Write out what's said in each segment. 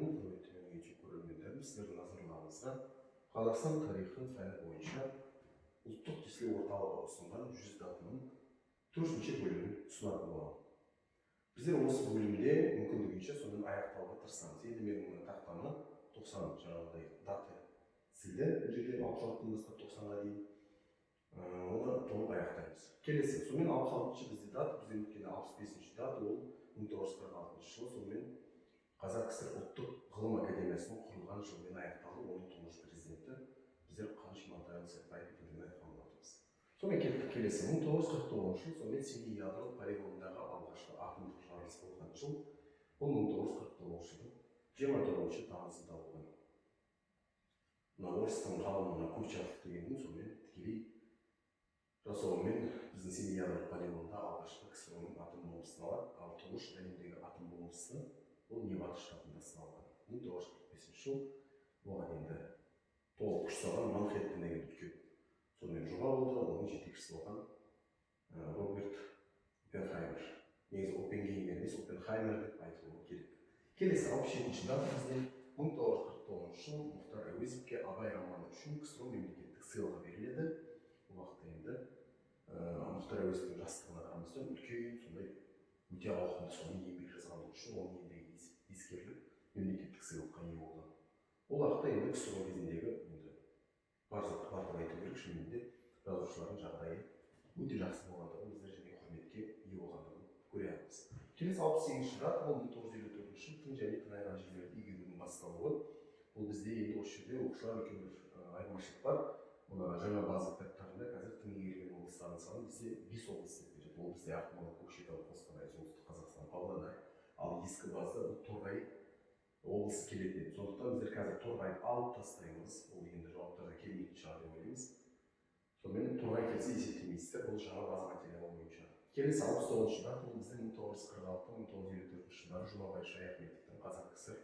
Ассалаумағалейкум, құрметті менің YouTube көрермендерім! Сіздердің назарларыңызға Қазақстан тарихы пәні бойынша Ұлттық тестілеу орталығы ұсынған 100 датаның төртінші бөлімін ұсынатын боламын. Біздер осы бөлімде мүмкіндігінше сонымен аяқтауға тырысамыз. Енді менің мына тақтама 90 жаңағыдай дата сілді, бұл жерде 66-дан бастап 90-ға дейін. Оны толық аяқтаймыз. Келесі сонымен 66-шы бізде дата. Бізде өткенде 65-ші дата, ол 1946 жылы, сонымен Қазақ КСР Ұлттық ғылым академиясының құрылған жылымен аяқталды. Оның тұңғыш президенті біздер Қаныш Имантайұлы Сәтбаев екендігін айтқан болатынбыз. Сонымен кеттік келесі, 1949 жыл. Сонымен Семей ядролық полигонындағы алғашқы атомдық жарылыс болған жыл, бұл 1949 жылдың 29 тамызында болған. Мына орыстың ғалымы, мына Курчатов дегеннің сонымен тікелей жасауымен біздің Семей ядролық полигонында алғашқы КСРО ның атом бомбасын алады. Ал тұңғыш әлемдегі атом бомбасы, ол Невада штатында сыналған 1945 жыл. Оған енді толық күш салған Манхэттен деген үлкен сонымен жоба болды. Оның жетекшісі болған Роберт Оппенхаймер. Негізі Оппенгеймер емес, Оппенхаймер деп айтылуы керек. Келесі 67-ші дата бізде 1949 жыл. Мұхтар Әуезовке «Абай» романы үшін КСРО мемлекеттік сыйлығы беріледі. Бұл уақытта енді Мұхтар Әуезовтің жастығына қарамастан, үлкен сондай өте ауқымды сонымен еңбек жазғандығы үшін оның еңбегі ескеріліп, мемлекеттік сыйлыққа ие болған. Ол уақытта енді КСРО кезіндегі енді бар зат бар деп айту керек. Шынымен де жазушылардың жағдайы өте жақсы болғандығын біздер және құрметке ие болғандығын көре аламыз. Келесі 68-ші дата, ол 1954 жыл, тың және тыңайған жерлерді игерудің басталуы. Бұл бізде енді осы жерде, оқушылар, үлкен бір айырмашылық бар. Мына жаңа база кітаптарында қазір тың игерілген облыстардың саны бізде бес облыс деп береді. Ол бізде Ақмола, Көкшетау, Қостанай, Солтүстік Қазақстан, Павлодар. Ал ескі базада бұл Торғай облысы келетін еді. Сондықтан біздер қазір Торғайды алып тастаймыз. Ол енді жауаптарда келмейтін шығар деп ойлаймыз. Сонымен Торғай келсе, есептемейсіздер, бұл жаңа база материалы бойынша. Келесі 69-шы дата, ол бізде 1946 1954 жылдары Жұмабай Шаяхметовтің Қазақ КСР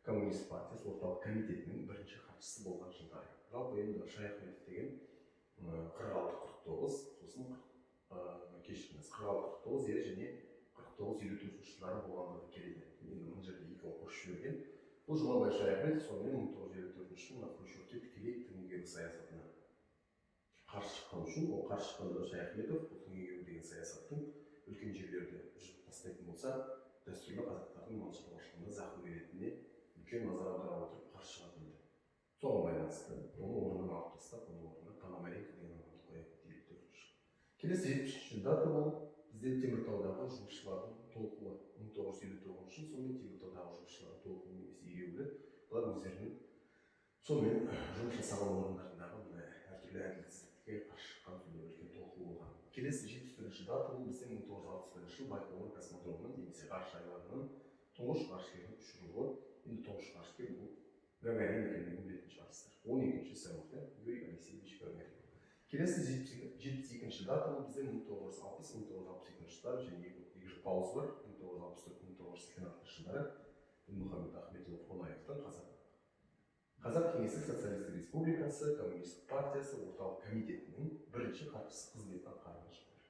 Коммунист партиясы Орталық комитетінің бірінші хатшысы болған жылдары. Жалпы енді Шаяхметов деген 46 49, сосын кешіріңіз, 46 49, иә, және 49 54 жылдары болғандығы келеді. Енді мына жерде екеуін қосып жіберген. Бұл Жұмабай Шаяхметов сонымен 1954 жылы мына Хрущевке тікелей тың игеру саясатына қарсы шыққан үшін, ол қарсы шыққанда Шаяхметов бұл тың игеру деген саясаттың үлкен жерлерді жұтып тастайтын болса, дәстүрлі қазақтардың мал шаруашылығына зақым беретініне үлкен назар аудара отырып қарсы шығатын еді. Соған байланысты оны орнынан алып тастап, оның орнына Пономаренко деген адамды қояды 54 жылы. Келесі 70-ші дата, бұл бізде Теміртаудағы жұмысшылардың толқуы, 1959 жыл. Сонымен Теміртаудағы жұмысшылардың толқуы немесе ереуілі. Бұлар өздерінің сонымен жұмыс жасаған орындарындағы мына әртүрлі әділетсіздікке қарсы шыққан сондай үлкен толқу болған. Келесі 71-ші дата, бұл бізде 1961 жыл, Байқоңыр космодромының немесе ғарыш айлағының тұңғыш ғарышкердің ұшырылуы. Енді тұңғыш ғарышкер бұл Гагарин екендігін білетін шығарсыздар, 12 сәуірде Юрий Алексеевич Гагарин. Келесі 72-ші дата, бұл бізде 1960 1962 жылдары және екі жыл пауза бар, 1964 1986 жылдары Дінмұхамед Ахметұлы Қонаевтың Қазақ Кеңестік Социалистік Республикасы Коммунистік партиясы Орталық комитетінің бірінші хатшысы қызметін атқарған жылдар.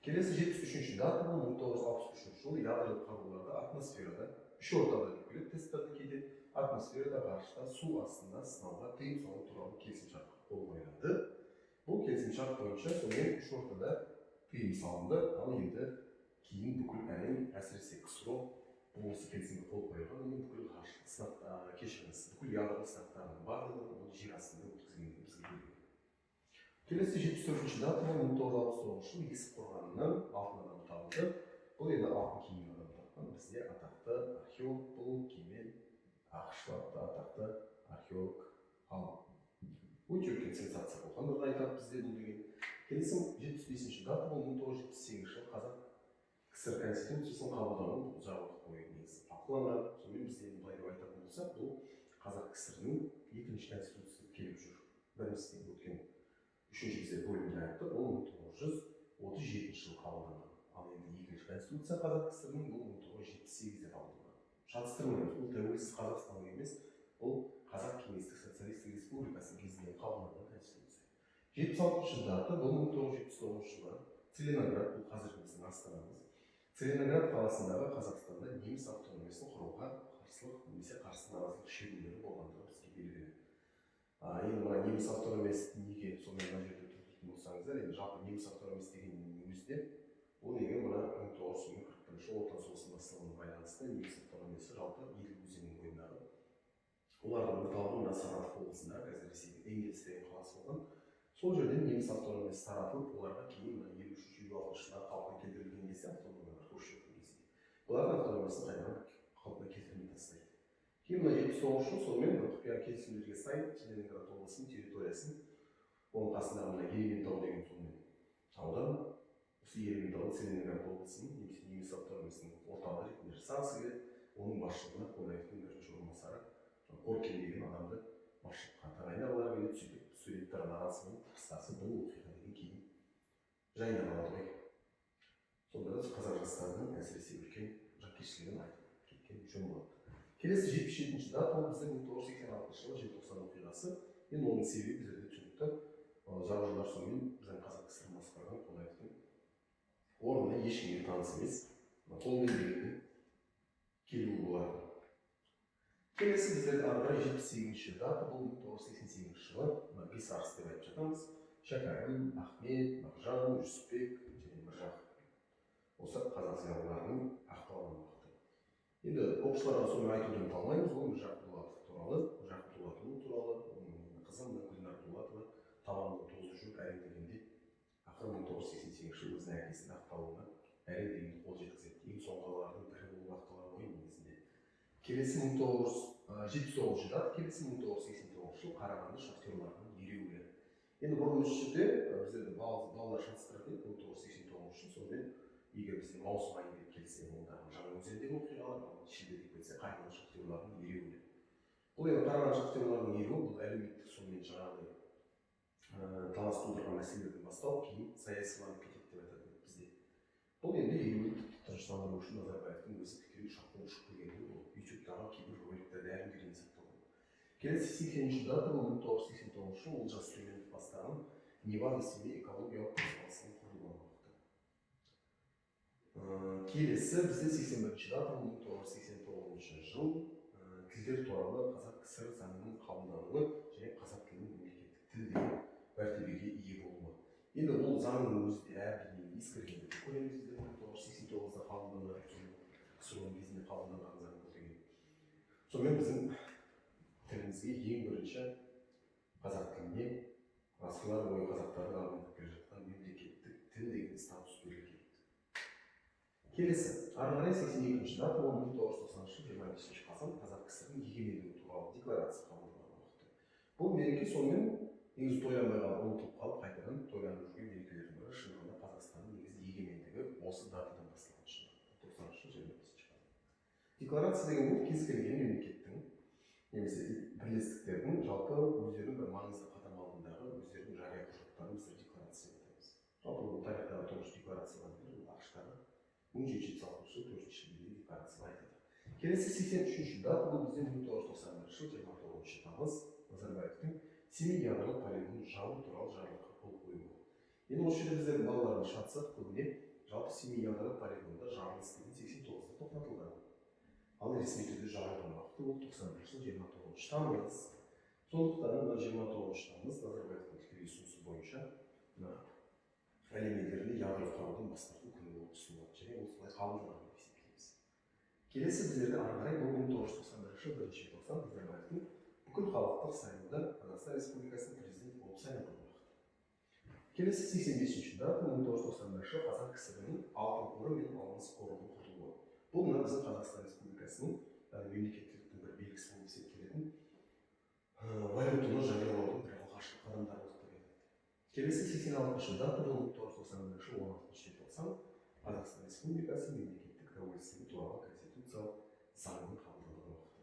Келесі 73-ші дата, бұл 1963 жылы ядролық қаруларды атмосферада, үш ортада деп келеді тесттерде кейде, атмосферада, ғарышта, су астында сынауға тыйым салу туралы келісімшартқа қол қойылды. Бұл келісімшарт бойынша сонымен үш ортада тыйым салынды. Ал енді кейін бүкіл әлем, әсіресе КСРО, бұл осы келісімге қол қойған. Бүкіл ғарыш сынақ, кешіріңіз, бүкіл ядролық сынақтардың барлығын ол жер астында өткізгендігі бізге белгілі. Келесі 74-ші дата, 1969 жылы Есік қорғанынан алтын адам табылды. Бұл енді алтын киім адам тапқан бізде атақты археолог, бұл Кемел Ақышев атты атақты археолог ғалым. Өте үлкен сенсация болғандығын айтады бізде бұл деген. Келесі 75-ші дата, бұл 1978 жылы Қазақ КСР Конституциясының қабылдануы. Бұл ұзақ уақыт бойы негізі талқыланған. Сонымен бізде енді былай деп айтатын болсақ, бұл Қазақ КСР ның екінші конституциясы келіп жүр. Біріншісі өткен үшінші бізде бөлімде айттық, ол 1937 жылы қабылданған. Ал енді екінші конституция Қазақ КСР ның, бұл 1978-де қабылданған. Шатыстырмаймыз, бұл тәуелсіз Қазақстанның емес, бұл Қазақ Кеңестік Социалистік Республикасы кезінде қабылданған конституция. 76-шы дата, бұл 1979 жылы Целиноград, бұл қазіргі біздің астанамыз, Целиноград қаласындағы Қазақстанда неміс автономиясын құруға қарсы қарсылық немесе қарсы наразылық шерулері болғандығы бізге белгілі. Енді мына неміс автономиясы неге сонымен мына жерде тұр дейтін болсаңыздар, енді жалпы неміс автономиясы дегеннің өзі де ол неге мына 1941 жылы Отан соғысының басталуына байланысты неміс автономиясы жалпы Еділ өзенінің бойындағы, олардың орталығы мына Саратов облысында, қазір Ресейдің Энгельс деген қаласы болған. Сол жерден неміс автономиясы таратылып, оларға кейін мына 53-56 жылдары қалпына келтірілген кезде, автономиялар Хрущевтің кезінде олардың автономиясын қайтадан қалпына келтірмей тастайды. Кейін мына 79 жыл сонымен бір құпия келісімдерге сай Целиноград облысының территориясын, оның қасындағы мына Ерейментау деген сонымен аудан, осы Ерейментауды Целиноград облысының немесе неміс автономиясының орталығы ретінде жасағысы келеді. Оның басшылығына Қонаевтың бірінші орынбасары Коркин деген адамды басшылыққа тағайындағылары келеді. Сөйтіп студенттер наразы болып, қысқасы, бұл оқиға деген кейін жайына қалады ғой. Сонда да қазақ жастарының әсіресе үлкен жанкештілігін айтып кеткен жөн болады. Келесі 77-дата, ол бізде 1986 жылы Желтоқсан оқиғасы. Енді оның себебі біздерде түсінікті: ұзақ жылдар сонымен біздің Қазақ КСР басқарған Қонаевтың орнына ешкімге таныс емес Қолмен дегеннің келуі болатын. Келесі біздерде ары қарай 78-дата, бұл 1988 жылы мына Бес арыс деп айтып жатамыз: Шәкәрім, Ахмет, Мағжан, Жүсіпбек және Міржақып. Осы қазақ зиялыларының ақталған уақыты. Енді оқушыларға соны айтудан қалмаймыз. Ол Міржақып Дулатов туралы, Міржақып Дулатұлы туралы, оның қызы мына Гүлнар Дулатова табанында тозып жүріп, әрең дегенде ақыры 1988 жылы өзінің әкесінің ақталуына әрең дегенде қол жеткізеді. Ең соңғылардың бірі болып ақталады ғой негізінде. Келесі 1979-дата, келесі 1989 жыл Қарағанды шахтерларының ереуілі. Енді бұрын осы жерде біздерде балалар шатыстыратын еді. 1989 жыл сонымен егер бізде маусым айы деп келсе, ондағы Жаңаөзендегі оқиғалар, ал шілде деп кетсе, Қарағанды шахтерларының ереуілі. Бұл енді Қарағанды шахтерларының ереуілі, бұл әлеуметтік сонымен жаңағыдай талас тудырған мәселелерден басталып, кейін саясиланып кетеді деп айтатын еді бізде. Бұл енді ереуілді тыныштандыру үшін Назарбаевтың өзі тікелей ұшақпен ұшып келгендігі, ол Ютубтағы кейбір роликтерде әлі күнге дейін сақталған. Келесі 80-дата, бұл 1989 жыл, Олжас Сүлейменов бастаған Невада Семей экологиялық қозғалысының құрылған уақыты. Келесі бізде 81-дата, 1989 жыл, тілдер туралы Қазақ КСР заңының қабылдануы және қазақ тілінің мемлекеттік тіл деген мәртебеге ие болуы. Енді ол заңның өзі де әбден ескіргендігін көреміз біздер. 1989-да қабылданған, КСРО кезінде қабылданған заң бұл деген. Сонымен біздің тілімізге, ең бірінші қазақ тіліне, ғасырлар бойы қазақтардың армандап келе жатқан мемлекеттік тіл деген статус берілген. Келесі ары қарай 82-дата, ол 1990 жыл 25 қазан, Қазақ КСР егемендігі туралы декларация қабылданған уақыты. Бұл мереке сонымен негізі тойланбай қалып, ұмытылып қалып, қайтадан тойланып жүрген мерекелердің бірі. Шындығында Қазақстанның негізі егемендігі осы датадан басталған, шындығында 90 жыл 25 қазан. Декларация деген бұл кез келген мемлекеттің немесе бірлестіктердің жалпы өздерінің бір маңызды қадам алдындағы өздерінің жария құжаттарын біздер декларация деп атаймыз. Жалпы бұл тарихтағы тұңғыш декларациялардың бірі, бұл АҚШ-тағы 1776 жылы 4 шілдедегі декларацияны айтады. Келесі 83-дата, бұл бізде 1991 жыл 29 тамыз, Назарбаевтың Семей ядролық полигонын жабу туралы жарлыққа қол қоюы. Енді осы жерде біздердің балаларымыз шатысады көбіне. Жалпы Семей ядролық полигонында жарылыс деген 89-да тоқтатылған, ал ресми түрде жабылған уақыты ол 91 жыл 29 тамыз. Сондықтан мына 29 тамыз Назарбаевтың тікелей ұсынысы бойынша мына әлем елдерінде ядролық қарудан бас тарту күні болып ұсынылады және ол солай қабылданған деп есептейміз. Келесі біздерде ары қарай бұл 1991 жыл 1 желтоқсан, Назарбаевтың бүкіл халықтық сайлауда Қазақстан Республикасының президенті болып сайланған уақыт. Келесі 85-дата, 1991 жыл Қазақ КСР інің Алтын қоры мен Алмаз қорының құрылуы. Бұл мына біздің Қазақстан Республикасының, яғни мемлекеттіліктің бір белгісі болып есептелетін валютаны жариялаудың бір алғашқы қадамдары болды деп айтады. Келесі 86-дата, бұл 1991 жыл 16 желтоқсан, Қазақстан Республикасы мемлекеттік тәуелсіздігі туралы конституциялық заңның қабылданған уақыты,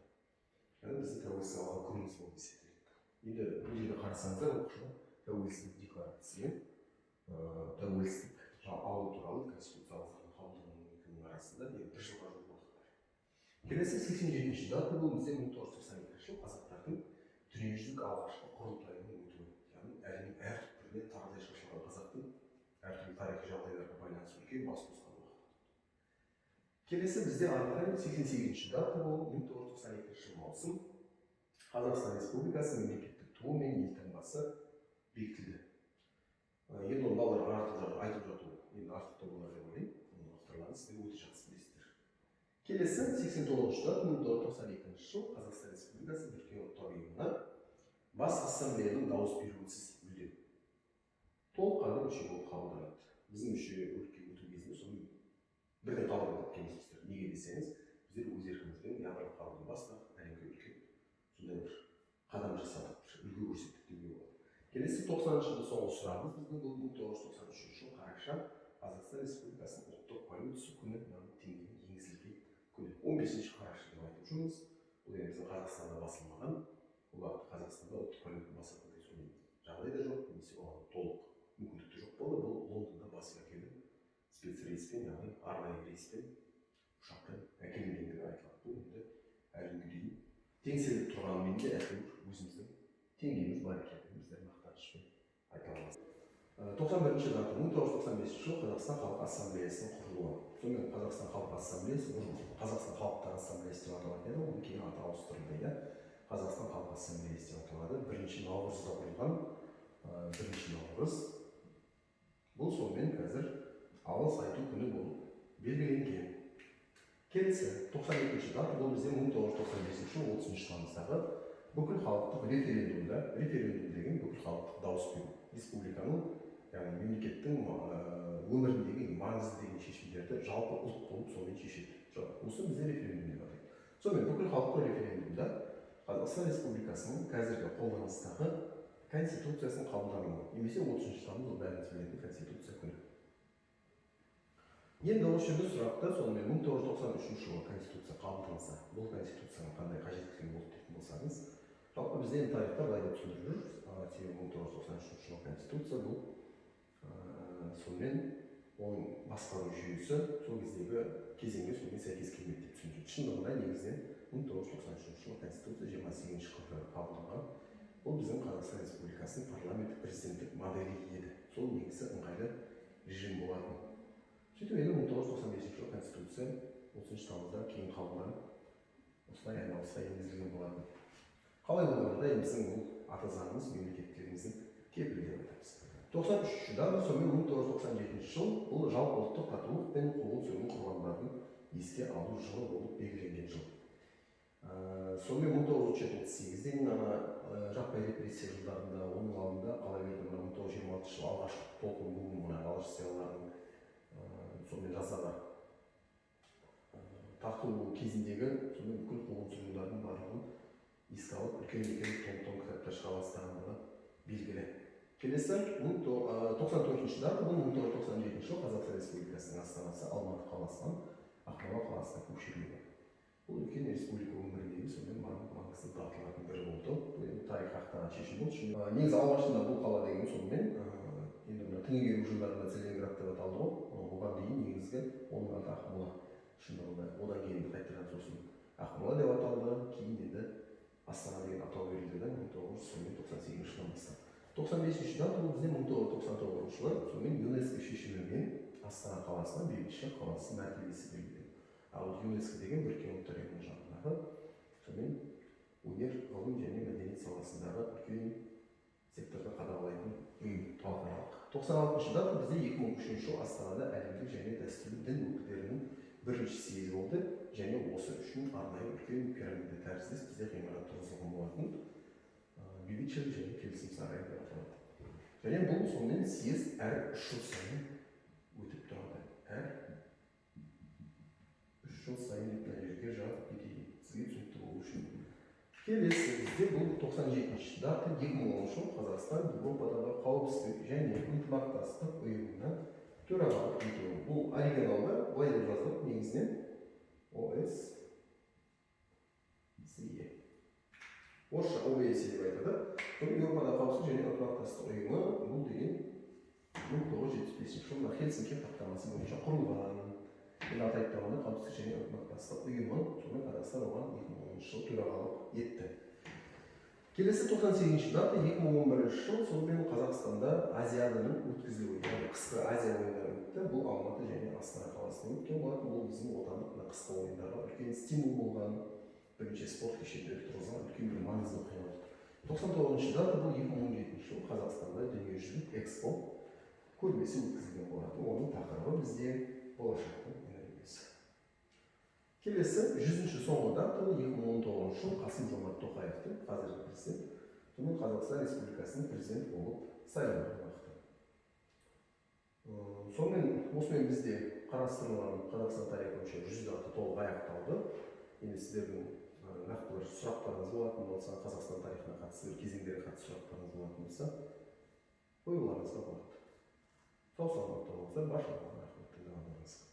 яғни біздің тәуелсіздік алған күніміз болып есептеледі. Енді бұл жерде қарасаңыздар, оқушылар, тәуелсіздік декларациясы мен тәуелсіздік алу туралы конституциялық заңның қабылдануының екеуінің арасында енді бір жылға жуық уақыт бар. Келесі 87-дата, бұл бізде 1992 жыл қазақтардың дүниежүзілік алғашқы құрылтайының өтуі, яғни әлемнің әр түкпірінен тарыдай шашылған қазақтың әртүрлі тарихи жағдайларға байланысты үлкен бас қосқан уақыт. Келесі бізде ары қарай 88-ші дата, ол 1992 жыл маусым, Қазақстан Республикасы мемлекеттік туы мен елтаңбасы бекітілді. Енді оны балаларға артық айтып жату енді артық та болар деп ойлаймын, оның авторларын сіздер өте жақсы білесіздер. Келесі 89-шы дата, 1992 жыл, Қазақстан Республикасы Біріккен Ұлттар Ұйымына Бас Ассамблеяның дауыс беруінсіз мүлдем толыққанды мүше болып қабылданады. Біздің мүшелікке өту кезінде соны бірден қабылдап кеткенбіз. Неге десеңіз, біздер өз еркімізбен ядролық қарудан бас тартып, әлемге үлкен сондай бір қадам жасадық, бір үлгі көрсеттік деуге болады. Келесі 90-жылдың соңғы сұрағымыз біздің, бұл 1993 жыл қараша, Қазақстан Республикасының ұлттық валютасы күні, яғни теңгенің енгізілген күні, 15 қараша деп айтып жүрміз. Бұл енді біздің Қазақстанда басылмаған. Бұл уақытта Қазақстанда ұлттық валюта басатындай сондай жағдай да жоқ немесе оған толық мүмкіндік те жоқ болды. Бұл Лондонда басып әкеліп, спецрейспен, яғни арнайы рейспен, ұшақпен әкелінгендігі айтылады. Бұл енді әлі күнге дейін теңселіп тұрғанымен де, әйтеуір өзіміздің теңгеміз бар екендігін біздер мақтанышпен айта аламыз. 91-ші дата, 1995 жыл, Қазақстан Халқы Ассамблеясының құрылуы. Сонымен, Қазақстан Халқы Ассамблеясы бұрын Қазақстан Халықтар Ассамблеясы деп аталатын еді, оның кейін аты ауыстырылды, иә, Қазақстан Халқы Ассамблеясы деп аталады. 1 наурызда құрылған. 1 наурыз бұл сонымен қазір алғыс айту күні болып белгіленген. Келесі 92-ші дата, бұл бізде 1995 жыл 30 тамыздағы бүкіл халықтық референдумда. Референдум деген бүкіл халықтық дауыс беру, республиканың, яғни мемлекеттің өміріндегі маңызды деген шешімдерді жалпы ұлт болып сонымен шешеді. Жалпы осы бізде референдум деп атайды. Сонымен, бүкіл халықтық референдумда Қазақстан Республикасының қазіргі қолданыстағы конституциясының қабылдануы немесе 30 тамыз, ол бәріміз білетін Конституция күні. Енді осы жерде сұрақты: сонымен, 1993 жылы конституция қабылданса, бұл конституцияның қандай қажеттілігі болды дейтін болсаңыз, жалпы бізде енді тарихта былай деп түсіндіріп жүр. Себебі 1993 жылы конституция бұл сонымен оның басқару жүйесі сол кездегі кезеңге сонымен сәйкес келмеді деп түсіндіреді. Шындығында, негізінен, 1993 жылы конституция 28 қаңтарда қабылданған. Бұл біздің Қазақстан Республикасының парламенттік президенттік моделі еді, сол негізі ыңғайлы режим болатын. Сөйтіп, енді 1995 жылы конституция 30 тамызда кейін қабылданып, осылай айналысқа енгізілген болатын. Қалай болғанда да, енді біздің бұл ата заңымыз мемлекеттілігіміздің кепілі деп айтамыз. 93-ші дата, сонымен, 1997 жыл, бұл жалпы ұлттық татулық пен қуғын сүргін құрбандарын еске алу жылы болып белгіленген жыл. Сонымен, 1938-ден ана жаппай репрессия жылдарында, оның алдында қала берді мына 1926 жылы алғашқы толқын, буын мына алаш зиялыларының сонымен жазаға тарту кезіндегі сонымен бүкіл қуғын сүргіндердің барлығын еске алып, үлкен үлкен том том кітаптар шыға бастағандығы белгілі. Келесі 94-ші дата, бұл 1997 жылы Қазақстан Республикасының астанасы Алматы қаласынан Ақмола қаласына көшірілуі. Бұл үлкен республика өміріндегі сонымен маңызды даталардың бірі болды. Бұл енді тарих ақтаған шешім болды. Негізі алғашында бұл қала деген сонымен енді мына тың игеру жылдарында Целиноград деп аталды ғой. Оған дейін негізгі оның аты Ақмола шындығында. Одан кейін қайтадан сосын Ақмола деп аталды, кейін енді Астана деген атау берілді да 1998 жылдан бастап. 95-ші дата, бұл бізде 1999 жылы сонымен ЮНЕСКО шешімімен Астана қаласына бейбітшілік қаласы мәртебесі берілген. Ал ЮНЕСКО деген Біріккен Ұлттар Ұйымының жанындағы сонымен өнер, ғылым және мәдениет саласындағы үлкен секторды қадағалайтын ұйым халықаралық. 96-шы дата, бізде 2003 жылы Астанада әлемдік және дәстүрлі дін өкілдерінің бірінші съезі болды және осы үшін арнайы үлкен пирамида тәріздес бізде ғимарат тұрғызылған болатын, Бейбітшілік және келісім сарайы деп аталады. Және бұл сонымен съезд әр 3 жыл сайын өтіп тұрады, әр 3 жыл сайын деп мына жерге жазып кетейін сізге түсінікті болу үшін. Келесі бізде бұл 97-ші дата, 2010 жыл, Қазақстан Еуропадағы қауіпсіздік және ынтымақтастық ұйымына төрағалық етуі. Бұл оригиналда былай деп жазылады негізінен: ОССЕ, орысша ОБСЕ деп айтады. Бұл Еуропадағы қауіпсіздік және ынтымақтастық ұйымы, бұл деген 1975 жылы мына Хельсинки хаттамасы бойынша құрылған. Енді аты айтпағанда, қауіпсіздік және ынтымақтастық ұйымы. Сонымен, Қазақстан оған 2010 жылы төрағалық етті. Келесі 98-ші дата, 2011 жыл. Сонымен, Қазақстанда Азиаданың өткізілуі, яғни қысқы Азия ойындары өтті. Бұл Алматы және Астана қаласында өткен болатын. Бұл біздің отандық мына қысқы ойындарға үлкен стимул болған, бірнеше спорт кешендері тұрғызған үлкен бір маңызды оқиға болды. 99-шы дата, бұл 2017 жыл. Қазақстанда Дүниежүзілік ЭКСПО көрмесі өткізілген болатын. Оның тақырыбы бізде «Болашақтың энергиясы». Келесі 100-ші, соңғы дата, ол 2019 жыл. Қасым Жомарт Тоқаевтың, қазіргі президент, сонымен, Қазақстан Республикасының президент болып сайланған уақыты. Сонымен, осымен бізде қарастырылған Қазақстан тарихы бойынша 100 дата толық аяқталды. Енді сіздердің нақты бір сұрақтарыңыз болатын болса, Қазақстан тарихына қатысты бір кезеңдерге қатысты сұрақтарыңыз болатын болса, қоюларыңызға болады. Сау саламатта болыңыздар! Баршаңызға рахмет тыңдағандарыңызға.